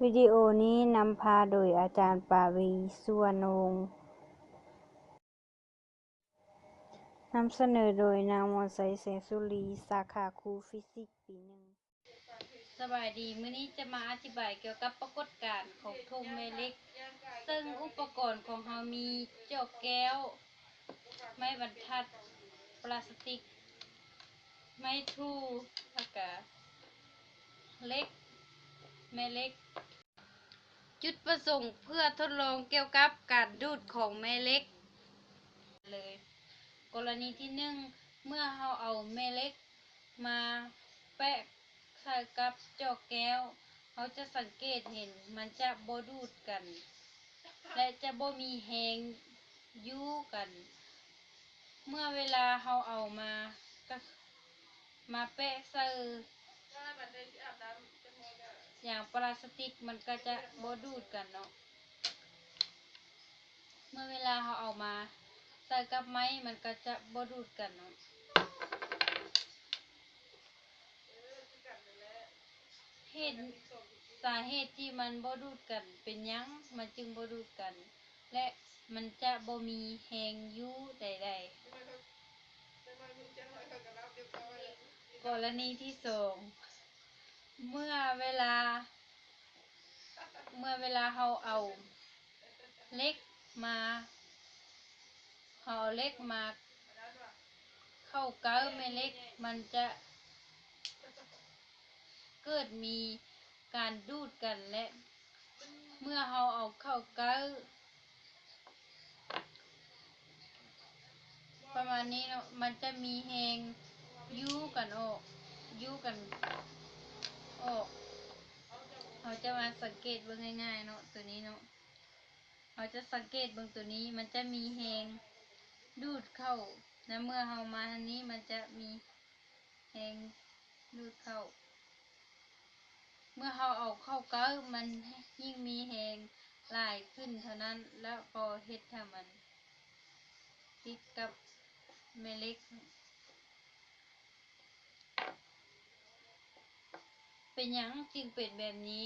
ວິດີໂອນີ້ນຳພາໂດຍອາຈານປາວີ ສຸວັນວົງ, ນຳສະເໜີໂດຍນາງ ມອນໄຊ ແສງສຸລີ, ສາຂາຄູຟີຊິກປີໜຶ່ງ. ສະບາຍດີ, ມື້ນີ້ຈະມາອະທິບາຍກ່ຽວກັບປາກົດການຂອງຖົງແມ່ເຫຼັກ, ເຊິ່ງອຸປະກອນຂອງເຮົາມີຈອກແກ້ວ, ໄມ້ບັນທັດ, ປລາສຕິກ, ໄມ້ຖູ່ ແລ້ວກະເຫຼັກ, ແມ່ເຫຼັກ. ຈຸດປະສົງເພື່ອທົດລອງກ່ຽວກັບການດູດຂອງແມ່ເຫຼັກເລີຍ. ກໍລະນີທີໜຶ່ງ, ເມື່ອເຮົາເອົາແມ່ເຫຼັກມາແປະໃສ່ກັບຈອກແກ້ວ, ເຮົາຈະສັງເກດເຫັນມັນຈະບໍ່ດູດກັນ ແລະ ຈະບໍ່ມີແຮງຍູ້ກັນ. ເມື່ອເວລາເຮົາເອົາມາ ມາແປະໃສ່ຢາງປລາສຕິກ ມັນກໍຈະບໍ່ດູດກັນເນາະ. ເມື່ອເວລາເຮົາເອົາມາໃສ່ກັບໄມ້ ມັນກໍຈະບໍ່ດູດກັນເນາະ. ເຫດ ສາເຫດທີ່ມັນບໍ່ດູດກັນເປັນຫຍັງ? ມັນຈຶ່ງບໍ່ດູດກັນ ແລະ ມັນຈະບໍ່ມີແຮງຍູ້ໃດໆ. ກໍລະນີທີສອງ, ເມື່ອເວລາ ເມື່ອເວລາເຮົາເອົາເຫຼັກມາ ເຮົາເອົາເຫຼັກມາເຂົ້າໃກ້ແມ່ເຫຼັກ, ມັນຈະເກີດມີການດູດກັນ ແລະ ເມື່ອເຮົາເອົາເຂົ້າໃກ້ ປະມານນີ້ເນາະ, ມັນຈະມີແຮງຍູ້ກັນອອກ, ຍູ້ກັນອອກ. ເຮົາຈະມາສັງເກດເບິ່ງງ່າຍໆເນາະ, ໂຕນີ້ເນາະ, ເຮົາຈະສັງເກດເບິ່ງໂຕນີ້, ມັນຈະມີແຮງດູດເຂົ້າ, ແລະ ເມື່ອເຮົາມາທາງນີ້ ມັນຈະມີແຮງດູດເຂົ້າ. ເມື່ອເຮົາເອົາເຂົ້າໃກ້ ມັນຍິ່ງມີແຮງຫຼາຍຂຶ້ນເທົ່ານັ້ນ ແລ້ວກໍເຮັດໃຫ້ມັນຕິດກັບແມ່ເຫຼັກ. ເປັນຫຍັງຈຶ່ງເປັນແບບນີ້?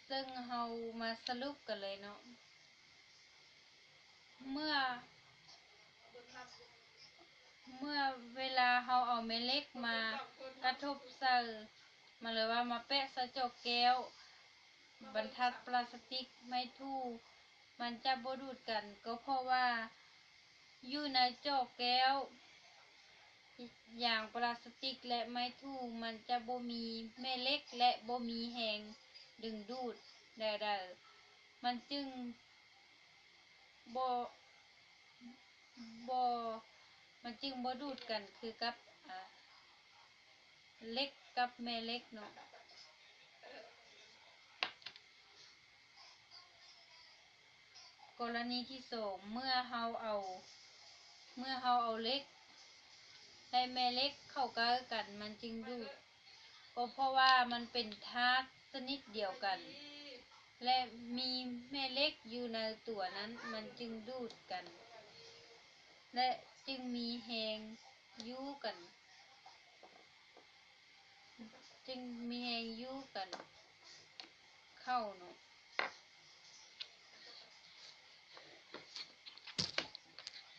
ເຊິ່ງເຮົາມາສະຫຼຸບກັນເລີຍເນາະ. ເມື່ອ ເມື່ອເວລາເຮົາເອົາແມ່ເຫຼັກມາກະທົບໃສ່ ມາເລີຍວ່າມາແປະໃສ່ຈອກແກ້ວ, ບັນທັດປລາສຕິກ, ໄມ້ຖູ່, ມັນຈະບໍ່ດູດກັນ, ກໍເພາະວ່າຢູ່ໃນຈອກແກ້ວ, ຢາງປລາສຕິກ ແລະ ໄມ້ຖູ່ ມັນຈະບໍ່ມີແມ່ເຫຼັກ ແລະ ບໍ່ມີແຮງດຶງດູດໃດໆ. ມັນຈຶ່ງບໍ່ ບໍ່ ມັນຈຶ່ງບໍ່ດູດກັນຄືກັບ ອາ ເຫຼັກກັບແມ່ເຫຼັກເນາະ. ກໍລະນີທີສອງ, ເມື່ອເຮົາເອົາ ເມື່ອເຮົາເອົາເຫຼັກ ແລະ ແມ່ເຫຼັກເຂົ້າໃກ້ກັນ ມັນຈຶ່ງດູດ, ກໍເພາະວ່າມັນເປັນທາດຊະນິດດຽວກັນ ແລະ ມີແມ່ເຫຼັກຢູ່ໃນຕົວນັ້ນ ມັນຈຶ່ງດູດກັນ ແລະ ຈຶ່ງມີແຮງຍູ້ກັນ ຈຶ່ງມີແຮງຍູ້ກັນເຂົ້າເນາະ.